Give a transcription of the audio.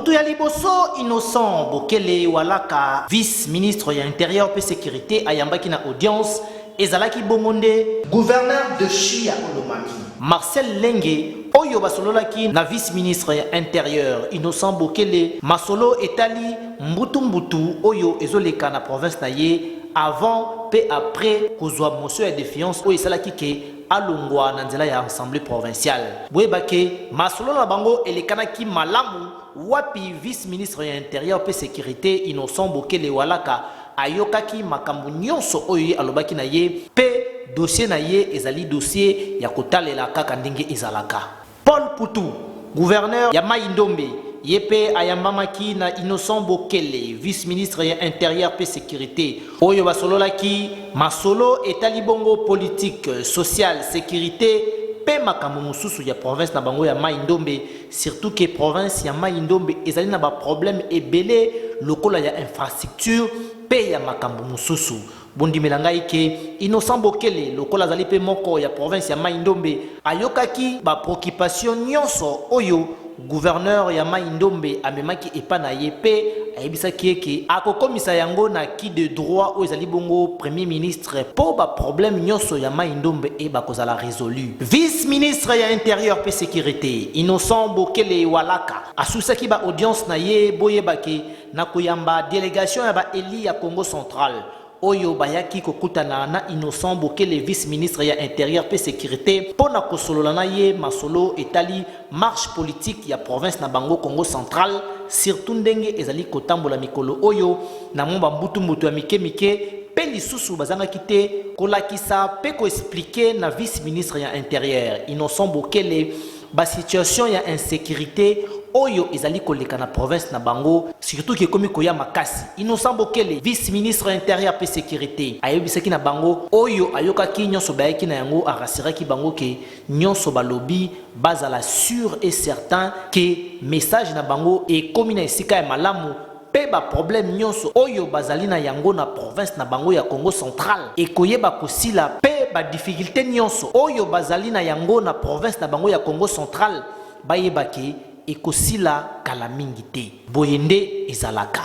Mutu ya liboso Innocent Bokele Walaka, vice-ministre ya Interieur mpe Securite, ayambaki na audience ezalaki bongo nde Gouverneur de Shia Olomami, Marcel Lenge, oyo basololaki na vice-ministre ya Interieur Innocent Bokele masolo etali mbutu-mbutu oyo ezoleka na province na ye avant mpe après kozwa motion ya defiance oyo esalaki ke alongwa na nzela ya Assemblee provinciale. Boyeba ke masolo na bango elekanaki malamu wapi vice-ministre ya Interieur mpe Securite Innocent Bokele Walaka ayokaki makambo nyonso oyo ye alobaki na ye mpe dossier na ye ezali dossier ya kotalela kaka ndenge ezalaka. Paul Putu, gouverneur ya Maï-Ndombe, ye mpe ayambamaki na Innocent Bokele, vice-ministre ya Interieur mpe Securite, oyo basololaki masolo etali bongo politique, sociale, securite mpe makambo mosusu ya province na bango ya Maï-Ndombe, surtout que province ya Maï-Ndombe ezali na ba problèmes ebele lokola ya infrastructure mpe ya makambo mosusu. Bondimela ngai ke Innocent Bokele, lokola azali mpe moko ya province ya Maï-Ndombe, ayokaki ba preoccupations nyonso oyo gouverneur ya Maï-Ndombe amemaki epa na ye mpe ayebisaki ye ke akokomisa yango na qui de droit oyo ezali bongo Premier ministre mpo ba problèmes nyonso ya Maï-Ndombe eyeba kozala résolu. Vice-ministre ya Interieur mpe Securite, Innocent Bokele Walaka, asusaki ba audience na ye, boyeba ke na koyamba delegation ya ba élus ya Congo Central oyo bayaki kokutana na Innocent Bokele, vice-ministre ya Interieur mpe Sécurité, mpo na kosolola na ye masolo etali marche politique ya province na bango Congo Central, surtout ndenge ezali kotambola mikolo oyo na mwa bambutu-mbutu ya mike mike. Mpe lisusu bazangaki te kolakisa mpe koexpliquer na vice-ministre ya Intérieur Innocent Bokele basituation ya insécurité oyo ezali koleka na province na bango, surtout ke ekomi koya makasi. Innocent Bokele, vice-ministre Intérieur mpe Sécurité, ayebisaki na bango oyo ayokaki nyonso bayaki na yango, arassuraki bango ke nyonso balobi, bazala sûr et certain ke message na bango ekomi na esika ya malamu mpe baproblème nyonso oyo bazali na yango na province na bango ya Congo Central ekoyeba kosila, mpe badifficulté nyonso oyo bazali na yango na province na bango ya Congo Central, bayeba ke ekosila kala mingi te. Boye nde ezalaka.